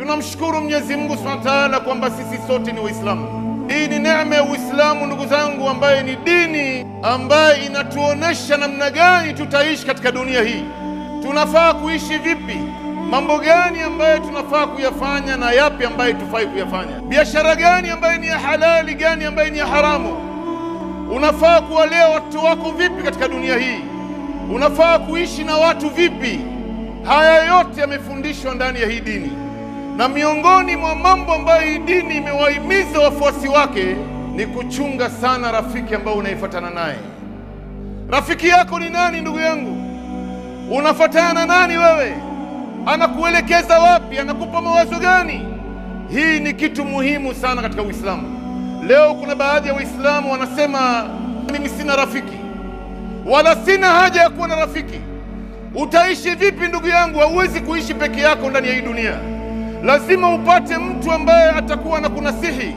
Tunamshukuru Mwenyezi Mungu Subhanahu wa Ta'ala kwamba sisi sote ni Waislamu. Hii ni neema ya Uislamu ndugu zangu, ambaye ni dini ambaye inatuonesha namna gani tutaishi katika dunia hii. Tunafaa kuishi vipi? Mambo gani ambayo tunafaa kuyafanya na yapi ambayo tufai kuyafanya? Biashara gani ambayo ni ya halali, gani ambayo ni ya haramu? Unafaa kuwalea watu wako vipi katika dunia hii? Unafaa kuishi na watu vipi? Haya yote yamefundishwa ndani ya hii dini. Na miongoni mwa mambo ambayo hii dini imewahimiza wafuasi wake ni kuchunga sana rafiki ambao unaifuatana naye. Rafiki yako ni nani ndugu yangu? Unafuatana na nani wewe? Anakuelekeza wapi? Anakupa mawazo gani? Hii ni kitu muhimu sana katika Uislamu. Leo kuna baadhi ya Waislamu wanasema mimi sina rafiki, wala sina haja ya kuwa na rafiki. Utaishi vipi ndugu yangu? Hauwezi kuishi peke yako ndani ya hii dunia. Lazima upate mtu ambaye atakuwa na kunasihi,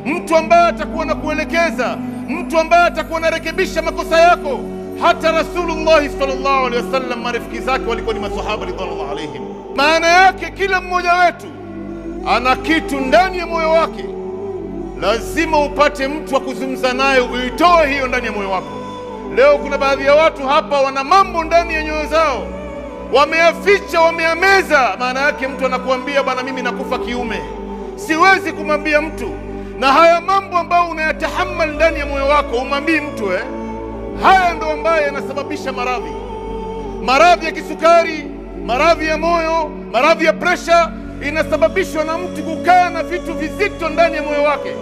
mtu ambaye atakuwa na kuelekeza, mtu ambaye atakuwa anarekebisha makosa yako. Hata Rasulullah sallallahu alaihi wasallam marafiki zake walikuwa ni maswahaba radhiallahu alaihim. Maana yake kila mmoja wetu ana kitu ndani ya moyo wake. Lazima upate mtu wa kuzungumza naye, uitoe hiyo ndani ya moyo wako. Leo kuna baadhi ya watu hapa wana mambo ndani ya nyoyo zao, wameyaficha, wameyameza. Maana yake mtu anakuambia bwana, mimi nakufa kiume, siwezi kumwambia mtu. Na haya mambo ambayo unayatahammal ndani ya moyo wako umwambii mtu Haya ndo ambayo yanasababisha maradhi. Maradhi ya kisukari, maradhi ya moyo, maradhi ya pressure inasababishwa na mtu kukaa na vitu vizito ndani ya moyo wake.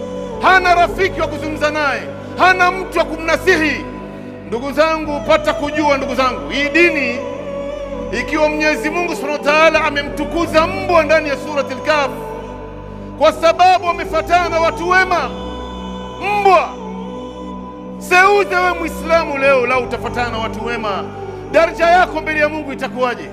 Hana rafiki wa kuzungumza naye, hana mtu wa kumnasihi. Ndugu zangu, pata kujua ndugu zangu, hii dini ikiwa Mwenyezi Mungu Subhanahu wa Ta'ala amemtukuza mbwa ndani ya surati al-Kahf kwa sababu wamefuatana watu wema. Mbwa seuze wewe Muislamu leo, lau utafuatana na watu wema, daraja yako mbele ya Mungu itakuwaje?